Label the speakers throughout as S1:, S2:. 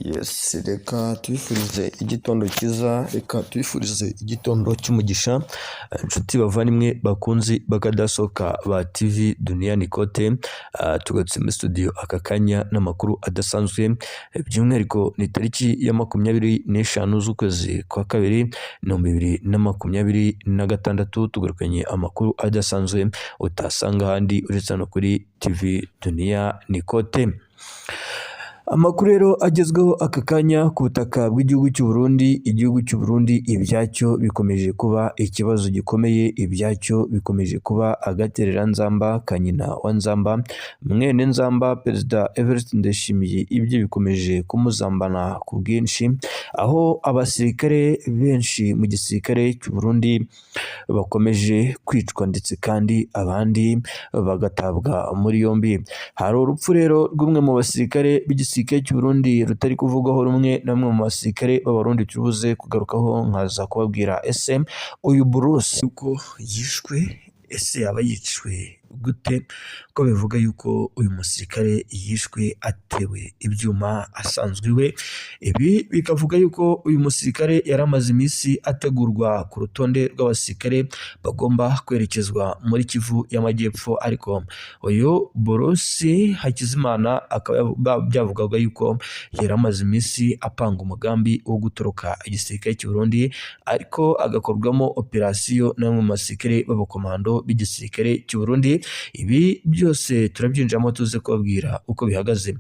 S1: Yes, reka tubifurize igitondo cyiza, reka tubifurize igitondo cy'umugisha, inshuti bavandimwe bakunzi bakadasohoka ba TV Dunia Nikote, tugarutse muri studio aka kanya n'amakuru adasanzwe, by'umwihariko ni tariki ya 25 z'ukwezi kwa kabiri 2026, tugarukanye amakuru adasanzwe utasanga ahandi uretse hano kuri TV Dunia Nikote. Amakuru rero agezweho aka kanya ku butaka bw'igihugu cy'u Burundi, igihugu cy'u Burundi ibyacyo bikomeje kuba ikibazo gikomeye, ibyacyo bikomeje kuba agatereranzamba ka nyina wa Nzamba, mwene Nzamba Perezida Evariste Ndayishimiye ibye bikomeje kumuzambana ku bwinshi, aho abasirikare benshi mu gisirikare cy'u Burundi bakomeje kwicwa ndetse kandi abandi bagatabwa muri yombi. Hari urupfu rero rw'umwe mu basirikare b'igisirikare cy'u Burundi rutari kuvugwaho rumwe na bamwe mu basirikare b'Abarundi tubuze kugarukaho, nkaza kubabwira ese uyu Bruce uko yishwe, ese yaba yishwe gute, ko bivuga yuko uyu musirikare yishwe atewe ibyuma asanzwe iwe. Ibi bikavuga yuko uyu musirikare yari amaze iminsi ategurwa ku rutonde rw'abasirikare bagomba kwerekezwa muri Kivu y'Amajyepfo, ariko uyu Bruce Hakizimana akaba byavugaga yuko yari amaze iminsi apanga umugambi wo gutoroka igisirikare cy'u Burundi, ariko agakorwamo operasiyo na bamwe mu basirikare b'abakomando b'igisirikare cy'u Burundi. Ibi byose turabyinjiramo tuze kubabwira uko bihagaze.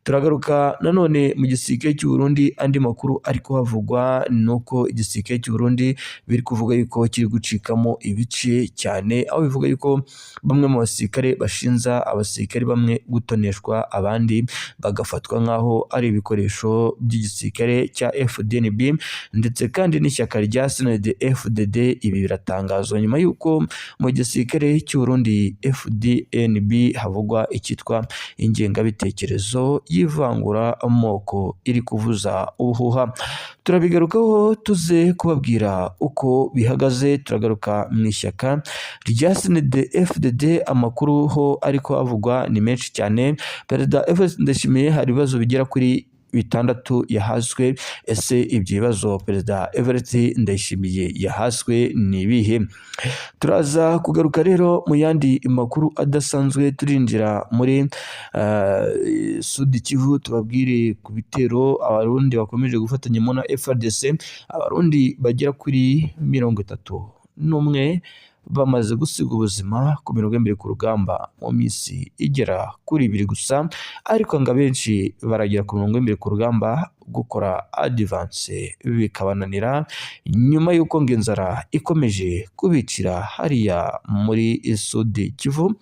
S1: Turagaruka nanone mu gisirikare cy'u Burundi, andi makuru ari kuhavugwa ni uko igisirikare cy'u Burundi biri kuvuga yuko kiri gucikamo ibice cyane, aho bivuga yuko bamwe mu basirikare bashinja abasirikare bamwe gutoneshwa, abandi bagafatwa nk'aho ari ibikoresho by'igisirikare cya FDNB ndetse kandi n'ishyaka rya CNDD FDD. Ibi biratangazwa nyuma y'uko mu gisirikare cy'u Burundi FDNB havugwa icyitwa ingengabitekerezo y'ivangura amoko iri kuvuza ubuhuha. Turabigarukaho tuze kubabwira uko bihagaze. Turagaruka mu ishyaka rya CNDD FDD, amakuru ho ariko avugwa ni menshi cyane. Perezida Evariste Ndayishimiye hari ibibazo bigera kuri bitandatu yahaswe. Ese ibyo bibazo Perezida Evariste Ndayishimiye yahaswe ni ibihe? Turaza kugaruka rero mu yandi makuru adasanzwe, turinjira muri Sud Kivu tubabwire ku bitero Abarundi bakomeje gufatanyamo na FARDC. Abarundi bagera kuri 31 bamaze gusiga ubuzima ku mirongo y'imbere ku rugamba mu minsi igera kuri 2 gusa, ariko ngo abenshi baragera ku mirongo y'imbere ku rugamba gukora advance bikabananira, nyuma y'uko ngo inzara ikomeje kubicira hariya muri Sud Kivu.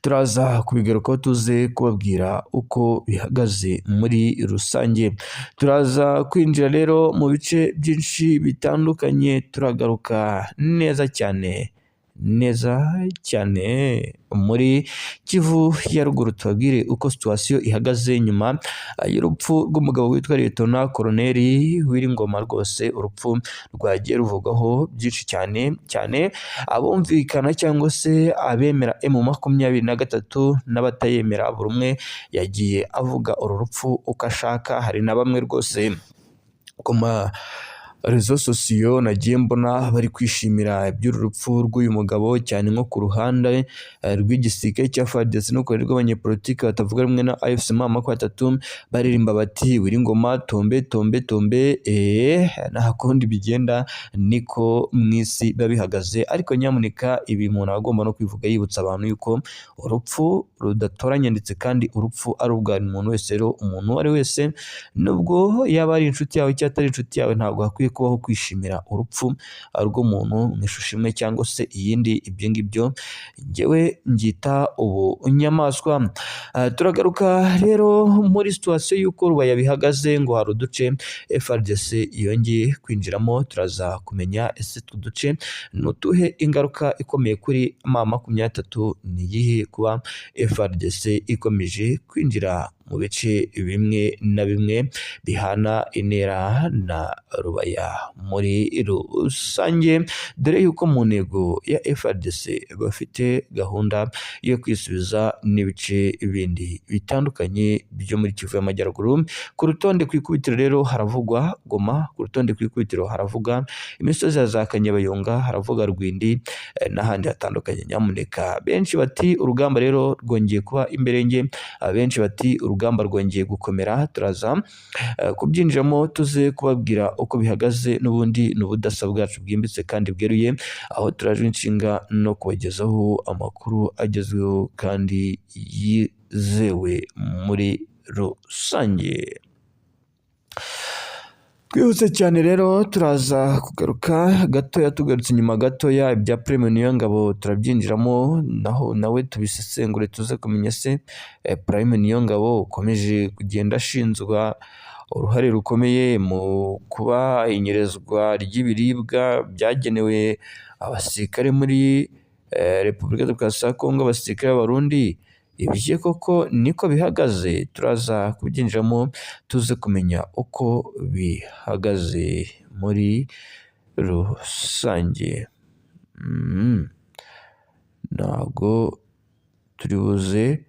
S1: Turaza kubigarukaho tuze kubabwira uko bihagaze muri rusange. Turaza kwinjira rero mu bice byinshi bitandukanye, turagaruka neza cyane neza cyane muri Kivu ya ruguru, tubabwire uko situation ihagaze nyuma y'urupfu rw'umugabo witwa Liyetona Koloneli Wiringoma. Rwose urupfu rwagiye ruvugwaho byinshi cyane cyane, abumvikana cyangwa se abemera M23 n'abatayemera, buri umwe yagiye avuga uru rupfu uko ashaka. Hari na bamwe rwose ku ma réseaux sociaux nagiye mbona bari kwishimira iby'uru rupfu rw'uyu mugabo cyane, nko ku ruhande rw'igisirikare cya FARDC no ku ruhande rw'abanyepolitiki batavuga rumwe na AFC M23, baririmba bati "Wiringoma tombe tombe tombe". Nta kundi bigenda, niko mu isi biba bihagaze, ariko nyamuneka ibi umuntu aba agomba no kwivuga yibutsa abantu yuko urupfu rudatoranya, ndetse kandi urupfu ari ubwa buri muntu wese. Rero umuntu uwo ari we wese, nubwo yaba ari inshuti yawe cyangwa atari inshuti yawe, ntabwo hakwiye kubaho kwishimira urupfu rw'umuntu mu ishusho imwe cyangwa se iyindi. Ibyo ngibyo njyewe mbyita ubunyamaswa. Turagaruka rero muri situation y'uko Rubaya bihagaze, ngo hari uduce FARDC yongeye kwinjiramo. Turaza kumenya ese utu duce ni utuhe, ingaruka ikomeye kuri M23 ni iyihe kuba FARDC ikomeje kwinjira mu bice bimwe na bimwe bihana intera na Rubaya muri rusange, dore yuko mu ntego ya FARDC bafite gahunda yo kwisubiza n'ibice bindi bitandukanye byo muri Kivu y'Amajyaruguru. Ku rutonde ku ikubitiro rero haravugwa Goma, ku rutonde ku ikubitiro haravuga imisozi ya za Kanyabayonga, haravuga Rwindi n'ahandi hatandukanye. Nyamuneka benshi bati urugamba rero rwongeye kuba imberenge, abenshi bati urugamba rwongeye gukomera. Turaza kubyinjiramo tuze kubabwira uko bihagaze, n'ubundi ni ubudasa bwacu bwimbitse kandi bweruye, aho turaje inshinga no kubagezaho amakuru agezweho kandi yizewe muri rusange. Twihuse cyane rero turaza kugaruka gatoya, tugarutse inyuma gatoya ibya Prime Niyongabo turabyinjiramo, naho nawe tubisesengure tuze kumenya se Prime Niyongabo ukomeje kugenda ashinzwa uruhare rukomeye mu kuba inyerezwa ry'ibiribwa byagenewe abasirikare muri Repubulika Demokarasi ya Kongo, abasirikare b'Abarundi, ibyo koko niko bihagaze? Turaza kubyinjiramo tuze kumenya uko bihagaze muri rusange. Ntago turi buze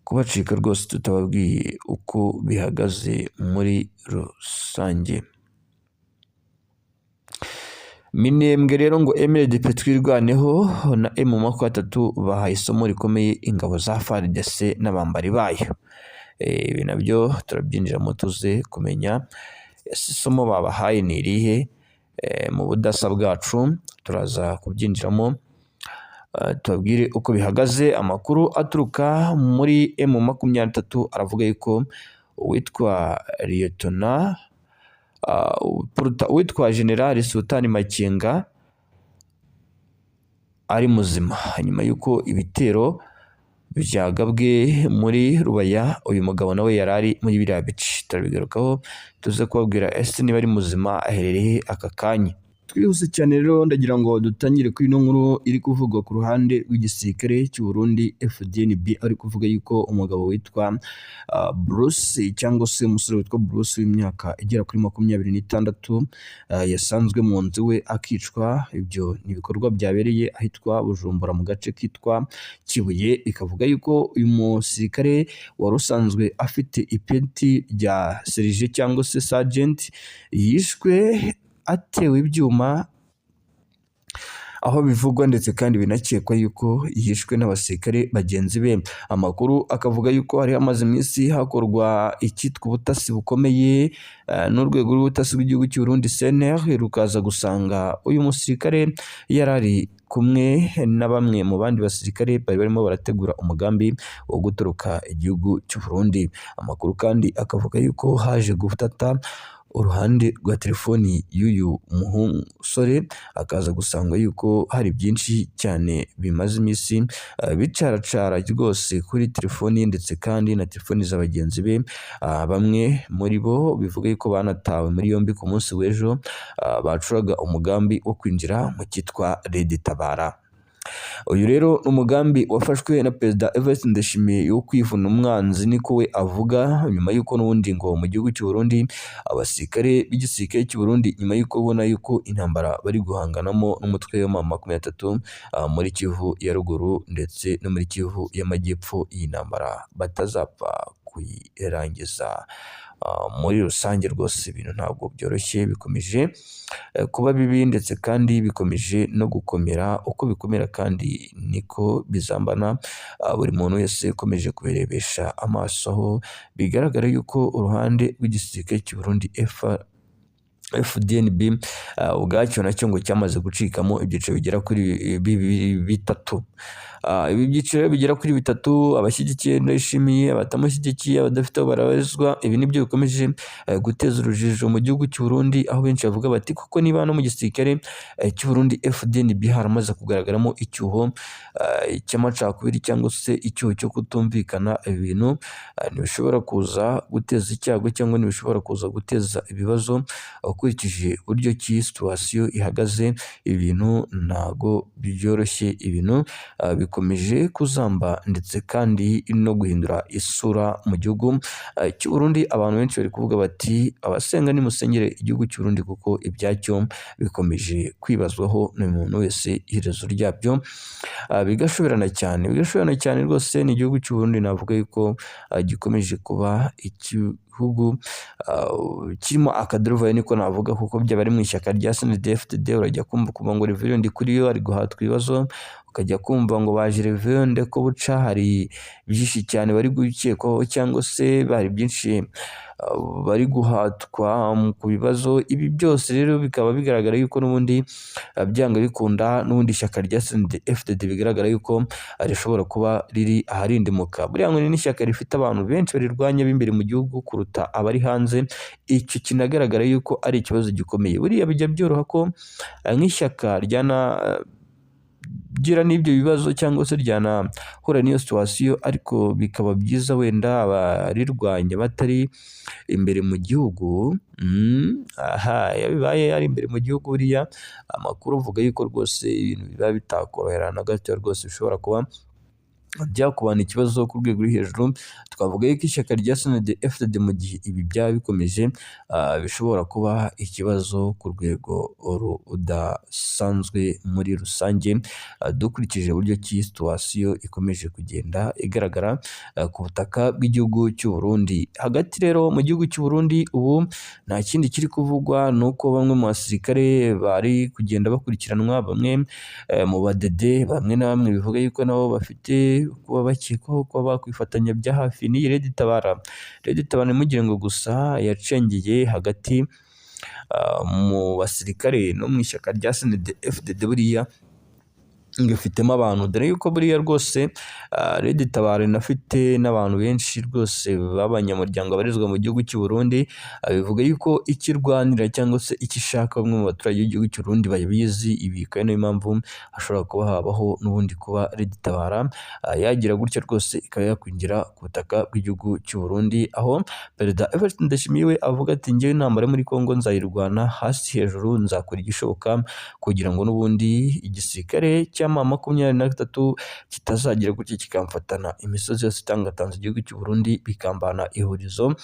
S1: kubacika rwose tutababwiye uko bihagaze muri rusange. Minembwe rero ngo MRDP Twirwaneho na M23 bahaye isomo rikomeye ingabo za FARDC n'abambari bayo. Ibi nabyo turabyinjiramo tuze kumenya ese isomo babahaye ni irihe. Mu budasa bwacu turaza kubyinjiramo tubabwire uko bihagaze. Amakuru aturuka muri M23 aravuga yuko uwitwa Liyetona uwitwa General Sultani Makenga ari muzima nyuma y'uko ibitero byagabwe muri Rubaya. Uyu mugabo nawe yari ari muri biriya bice, turabigarukaho tuze kubabwira ese niba ari muzima, aherereye aka kanya. Twihuse cyane rero ndagira ngo dutangire kuri ino nkuru iri kuvugwa ku ruhande rw'igisirikare cy'u Burundi FDNB, ari kuvuga yuko umugabo witwa Bruce cyangwa se umusore witwa Bruce w'imyaka igera kuri 26 yasanzwe mu nzu we akicwa. Ibyo ni ibikorwa byabereye ahitwa Bujumbura mu gace kitwa Kibuye. Bikavuga yuko uyu musirikare wari usanzwe afite ipeti rya serije cyangwa se sergeant yishwe atewe ibyuma, aho bivugwa ndetse kandi binakekwa yuko yishwe n'abasirikare bagenzi be. Amakuru akavuga yuko hari hamaze iminsi hakorwa icyitwa ubutasi bukomeye n'urwego rw'ubutasi bw'igihugu cy'u Burundi CNR, rukaza gusanga uyu musirikare yari ari kumwe na bamwe mu bandi basirikare bari barimo barategura umugambi wo gutoroka igihugu cy'u Burundi. Amakuru kandi akavuga yuko haje gufata uruhande rwa telefoni y'uyu musore, akaza gusanga yuko hari byinshi cyane bimaze iminsi bicaracara rwose kuri telefoni ye ndetse kandi na telefoni za bagenzi be. Bamwe muri bo bivuga yuko banatawe muri yombi ku munsi w'ejo, bacuraga umugambi wo kwinjira mu cyitwa Red Tabara. Uyu rero ni umugambi wafashwe na Perezida Evariste Ndayishimiye wo kwivuna umwanzi, niko we avuga, nyuma y'uko n'ubundi ngo mu gihugu cy'u Burundi abasirikare b'igisirikare cy'u Burundi, nyuma y'uko ubona yuko intambara bari guhanganamo n'umutwe wa M23 muri Kivu ya ruguru ndetse no muri Kivu y'Amajyepfo, iyi ntambara batazapfa kuyirangiza. Muri rusange rwose ibintu ntabwo byoroshye, bikomeje kuba bibi ndetse kandi bikomeje no gukomera. Uko bikomera kandi niko bizambana, buri muntu wese ukomeje kubirebesha amaso, aho bigaragara yuko uruhande rw'igisirikare cy'u Burundi FDNB ubwacyo nacyo ngo cyamaze gucikamo ibyiciro bigera kuri bitatu. Ibi byiciro bigera kuri bitatu: abashyigikiye Ndayishimiye, abatamushyigikiye, abadafite aho barabarizwa. Ibi nibyo bikomeje guteza urujijo mu gihugu cy'u Burundi, aho benshi bavuga bati kuko niba no mu gisirikare cy'u Burundi FDNB haramaze kugaragaramo icyuho cy'amacakubiri cyangwa se icyuho cyo kutumvikana, ibintu ntibishobora kuza guteza icyago cyangwa ntibishobora kuza guteza ibibazo Ukurikije uburyo ki situation ihagaze, ibintu ntago byoroshye, ibintu bikomeje kuzamba ndetse kandi no guhindura isura mu gihugu cy'u Burundi. Abantu benshi bari kuvuga bati abasenga nimusengere igihugu cy'u Burundi kuko ibyacyo bikomeje kwibazwaho n'umuntu wese, iherezo ryabyo bigashoberana cyane, bigashoberana cyane rwose. Ni igihugu cy'u Burundi navuga yuko gikomeje kuba igihugu kirimo akaduruvayo, niko navuga, kuko byaba ari mu ishyaka rya CNDD-FDD urajya kumva ukumva ngo Reverien Ndikuriyo ari guhatwa ibibazo, ukajya kumva ngo baje Reverien Ndekobuca, hari byinshi cyane bari gukekwaho cyangwa se hari byinshi bari guhatwa ku bibazo. Ibi byose rero bikaba bigaragara yuko n'ubundi byanga bikunda n'ubundi ishyaka rya CNDD-FDD bigaragara yuko rishobora kuba riri aharindimuka. Buriya ngo ni n'ishyaka rifite abantu benshi barirwanya b'imbere mu gihugu kuruta abari hanze, icyo kinagaragara yuko ari ikibazo gikomeye. Buriya bijya byoroha ko nk'ishyaka ryana gira n'ibyo bibazo cyangwa se ryanahura n'iyo situation, ariko bikaba byiza wenda abarirwanya batari imbere mu gihugu. Aha iyo bibaye ari imbere mu gihugu, buriya amakuru avuga yuko rwose ibintu biba bitakorohera na gato, rwose bishobora kuba byakubana ikibazo ku rwego ruri hejuru. Twavuga yuko ishyaka rya CNDD-FDD mu gihe ibi byaba bikomeje bishobora kuba ikibazo ku rwego rudasanzwe muri rusange, dukurikije uburyo ki situation ikomeje kugenda igaragara ku butaka bw'igihugu cy'u Burundi. Hagati rero mu gihugu cy'u Burundi ubu nta kindi kiri kuvugwa, ni uko bamwe mu basirikare bari kugenda bakurikiranwa, bamwe mu badede bamwe na bamwe bivuga yuko nabo bafite kuba bakekwaho kuba bakwifatanya bya hafi n'iyi Red Tabara. Red Tabara ntimugire ngo gusa yacengeye hagati mu basirikare no mu ishyaka rya CNDD-FDD, buriya ngo ifitemo abantu, dore yuko buriya rwose Red Tabara inafite n'abantu benshi rwose b'abanyamuryango babarizwa mu gihugu cy'u Burundi. Bivuga yuko icyo irwanira cyangwa se icyo ishaka bamwe mu baturage b'igihugu cy'u Burundi babizi. Ibi bikaba ari nayo mpamvu hashobora kuba habaho n'ubundi kuba Red Tabara yagira gutya rwose ikaba yakwinjira ku butaka bw'igihugu cy'u Burundi, aho Perezida Evariste Ndayishimiye we avuga ati njyewe intambara yo muri Congo nzayirwana hasi hejuru, nzakora igishoboka kugira ngo n'ubundi igisirikare cya M23 kitazagira gutya kikamfatana imisozi yose itangatanze igihugu cy'u Burundi, bikambana ihurizo,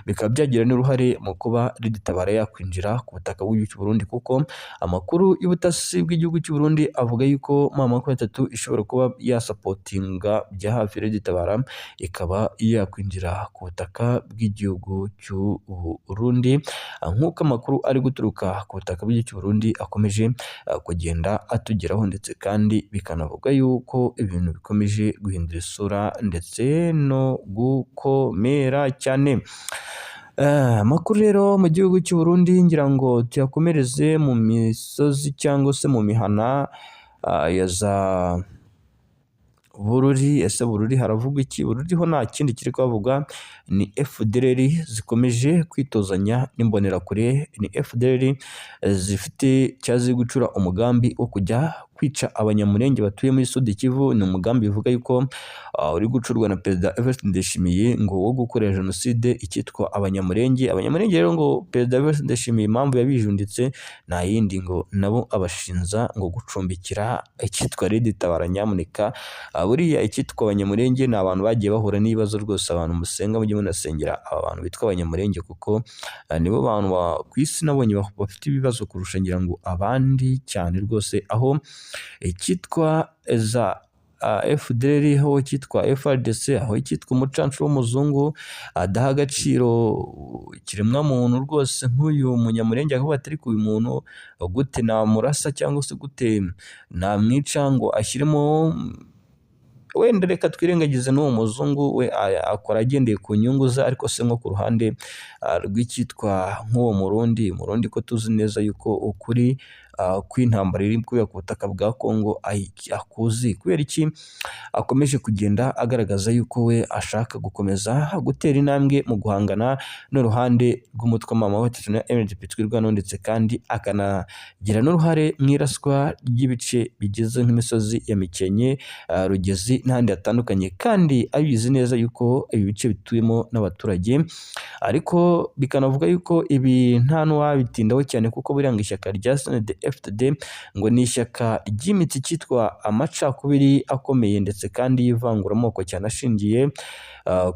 S1: bikaba byagira n'uruhare mu kuba Red Tabara yakwinjira ku butaka bw'igihugu cy'u Burundi, kuko amakuru y'ubutasi bw'igihugu cy'u Burundi avuga yuko M23 ishobora kuba yasapotinga bya hafi Red Tabara ikaba yakwinjira ku butaka bw'igihugu cy'u Burundi, nk'uko amakuru ari guturuka ku butaka bw'igihugu cy'u Burundi akomeje kugenda atugeraho, ndetse kandi bikanavuga yuko ibintu bikomeje guhindura isura ndetse no gukomera cyane. Amakuru rero mu gihugu cy'u Burundi ngira ngo tuyakomereze mu misozi cyangwa se mu mihana ya za Bururi. Ese Bururi haravugwa iki? Bururi ho nta kindi kiri kuhavugwa, ni FDLR zikomeje kwitozanya n'imbonerakure, ni FDLR zifite cyangwa ziri gucura umugambi wo kujya kwica abanyamulenge batuye muri Sud Kivu. Ni umugambi bivuga yuko uri gucurwa na Perezida Evariste Ndayishimiye ngo wo gukorera jenoside icyitwa abanyamulenge. Abanyamulenge rero ngo Perezida Evariste Ndayishimiye impamvu yabijunditse nta yindi, ngo nabo abashinza ngo gucumbikira icyitwa Red Tabara. Nyamuneka, buriya icyitwa abanyamulenge ni abantu bagiye bahura n'ibibazo rwose. Abantu musenga mujye munasengera aba bantu bitwa abanyamulenge, kuko nibo bantu ku isi nabonye bafite ibibazo kurusha ngira ngo abandi cyane rwose, aho icyitwa za FDLR, aho icyitwa FARDC, aho icyitwa umucancuro w'umuzungu adaha agaciro ikiremwamuntu rwose, nk'uyu munyamulenge akavuga ati ariko uyu muntu gute namurasa cyangwa se gute namwica ngo ashyiremo. Wenda reka twirengagize n'uwo muzungu we akora agendeye ku nyungu ze, ariko se nko ku ruhande rw'icyitwa nk'uwo Murundi, Murundi ko tuzi neza yuko ukuri kw'intambara iri kubera ku butaka bwa Kongo akuzi. Kubera iki akomeje kugenda agaragaza yuko we ashaka gukomeza gutera intambwe mu guhangana n'uruhande rw'umutwe wa mama wa na MDP Twirwaneho, ndetse kandi akanagira n'uruhare mu iraswa ry'ibice bigize nk'imisozi ya Mikenke, Rugezi n'ahandi hatandukanye, kandi abizi neza yuko ibi bice bituyemo n'abaturage. Ariko bikanavuga yuko ibi nta n'uwabitindaho cyane, kuko buriya ngo ishyaka rya CNDD-FDD ngo ni ishyaka ryimitse icyitwa amacakubiri akomeye, ndetse kandi y'ivanguramoko cyane ashingiye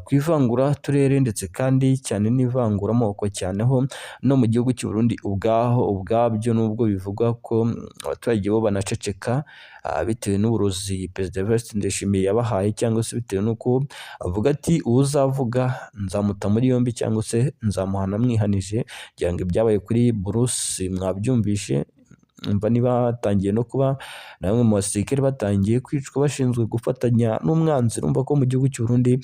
S1: ku ivanguraturere, ndetse kandi cyane n'ivanguramoko cyane ho no mu gihugu cy'u Burundi ubwaho ubwabyo, nubwo bivugwa ko abaturage bo banaceceka bitewe n'uburozi Perezida Evariste Ndayishimiye yabahaye, cyangwa se bitewe n'uko avuga ati uzavuga nzamuta muri yombi cyangwa se nzamuhana mwihanije. Ngira ngo ibyabaye kuri Bruce mwabyumvishe, umva niba batangiye no kuba na bamwe mu basirikare batangiye kwicwa bashinzwe gufatanya n'umwanzi. Urumva ko mu gihugu cy'u Burundi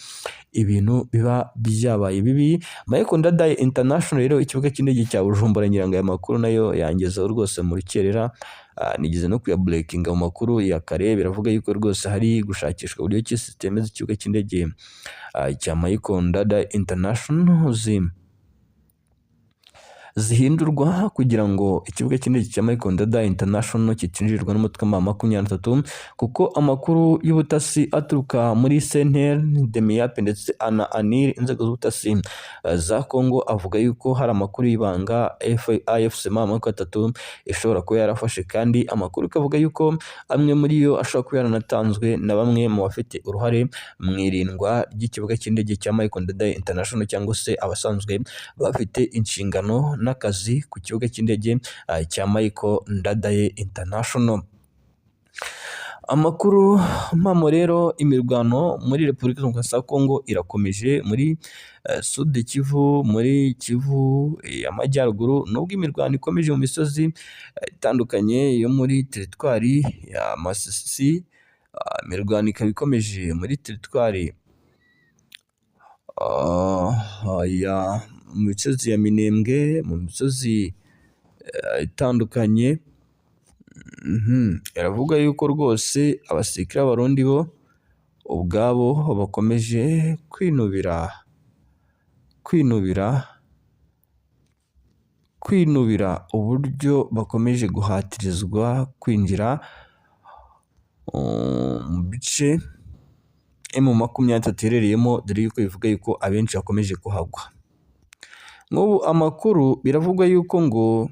S1: ibintu biba byabaye bibi. Michael Ndadaye International rero, ikibuga cy'indege cya Bujumbura, ngira ngo aya makuru nayo yangezeho rwose mu rukerera, nigeze no kuyaburekinga mu makuru ya kare. Biravuga yuko rwose hari gushakishwa uburyo ki sisiteme z'ikibuga cy'indege cya Michael Ndadaye International zihindurwa kugira ngo ikibuga cy'indege cya Michael Ndadaye International kitinjirirwa n'umutwe wa 23, kuko amakuru y'ubutasi aturuka muri CNR, DEMIAP ndetse na ANIR, inzego z'ubutasi za Congo, avuga yuko hari amakuru y'ibanga AFC M23 ishobora kuba yarafashe, kandi amakuru ikavuga yuko amwe muri yo ashobora kuba yaranatanzwe na bamwe mu bafite uruhare mu irindwa ry'ikibuga cy'indege cya Michael Ndadaye International, cyangwa se abasanzwe bafite inshingano n'akazi ku kibuga cy'indege cya Michael Ndadaye International. Amakuru mpamo rero, imirwano muri Repubulika Demokarasi ya Kongo irakomeje muri Sud Kivu, muri Kivu y'Amajyaruguru, nubwo imirwano ikomeje mu misozi itandukanye yo muri teritwari ya Masisi, imirwano ikaba ikomeje muri teritwari ya mu misozi ya Minembwe, mu misozi itandukanye. Iravuga yuko rwose abasirikare b'Abarundi bo ubwabo bakomeje kwinubira uburyo bakomeje guhatirizwa kwinjira mu bice M23 iherereyemo, dore yuko bivuga yuko abenshi bakomeje kuhagwa. Nk'ubu amakuru biravugwa yuko ngo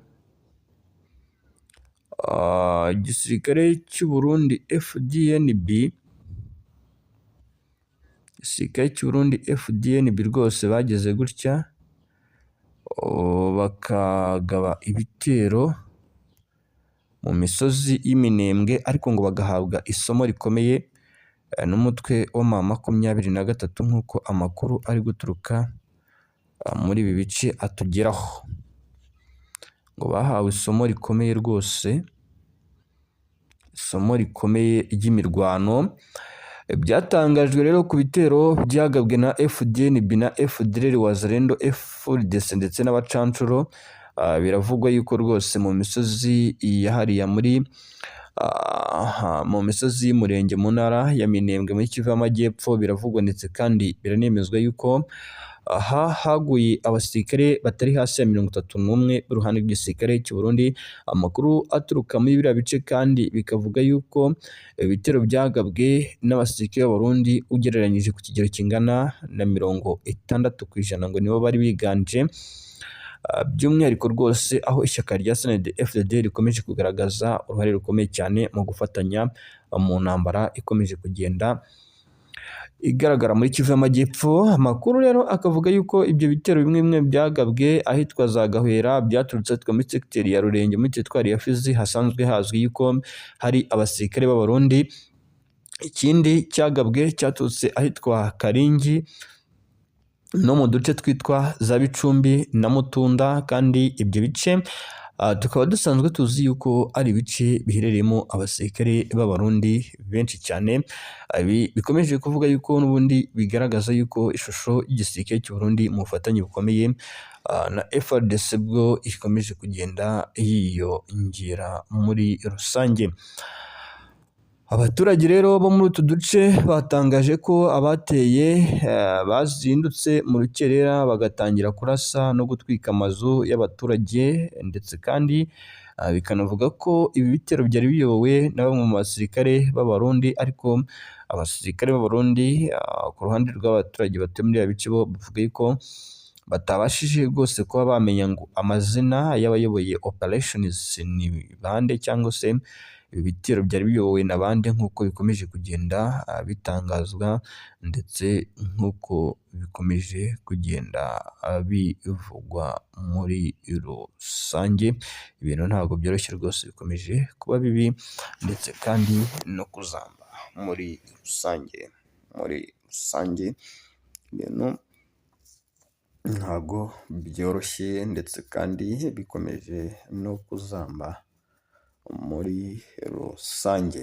S1: igisirikare cy'u Burundi FDNB, igisirikare cy'u Burundi FDNB rwose bageze gutya bakagaba ibitero mu misozi y'Iminembwe, ariko ngo bagahabwa isomo rikomeye n'umutwe wa M23, nk'uko amakuru ari guturuka muri ibi bice atugeraho. Ngo bahawe isomo rikomeye rwose, isomo rikomeye ry'imirwano. Byatangajwe rero ku bitero byagabwe na FDNB na FDLR, Wazalendo, FARDC ndetse n'abacancuro. Biravugwa yuko rwose mu misozi ya hariya muri mu misozi y'Umurenge mu ntara ya Minembwe muri Kivu y'Amajyepfo, biravugwa ndetse kandi biranemezwa yuko aha haguye abasirikare batari hasi ya 31 b'uruhande rw'igisirikare cy'u Burundi. Amakuru aturuka muri biriya bice kandi bikavuga yuko ibitero byagabwe n'abasirikare b'Abarundi ugereranyije ku kigero kingana na 60%, ngo nibo bari biganje. By'umwihariko rwose aho ishyaka rya CNDD FDD rikomeje kugaragaza uruhare rukomeye cyane mu gufatanya mu ntambara ikomeje kugenda igaragara muri Kivu y'Amajyepfo. Amakuru rero akavuga yuko ibyo bitero bimwe bimwe byagabwe ahitwa za Gahwera, byaturutse ahitwa muri segiteri ya Rurenge muri teritwari ya Fizi, hasanzwe hazwi yuko hari abasirikare b'Abarundi. Ikindi cyagabwe cyaturutse ahitwa Karingi no mu duce twitwa za Bicumbi na Mutunda, kandi ibyo bice Tukaba dusanzwe tuzi yuko ari ibice biherereyemo abasirikare b'Abarundi benshi cyane. Ibi bikomeje kuvuga yuko n'ubundi bigaragaza yuko ishusho y'igisirikare cy'u Burundi mu bufatanye bukomeye na FARDC bwo ikomeje kugenda yiyongera muri rusange. Abaturage rero bo muri utu duce batangaje ko abateye bazindutse mu rukerera bagatangira kurasa no gutwika amazu y'abaturage, ndetse kandi bikanavuga ko ibi bitero byari biyobowe na bamwe mu basirikare b'Abarundi, ariko abasirikare b'Abarundi ku ruhande rw'abaturage batuye muri ibi bice bo bavuga yuko batabashije rwose kuba bamenya ngo amazina y'abayoboye operations ni bande, cyangwa se ibi bitero byari biyobowe na bande, nk'uko bikomeje kugenda bitangazwa ndetse nk'uko bikomeje kugenda bivugwa muri rusange. Ibintu ntabwo byoroshye rwose, bikomeje kuba bibi ndetse kandi no kuzamba muri rusange. Muri rusange ibintu ntabwo byoroshye ndetse kandi bikomeje no kuzamba muri rusange.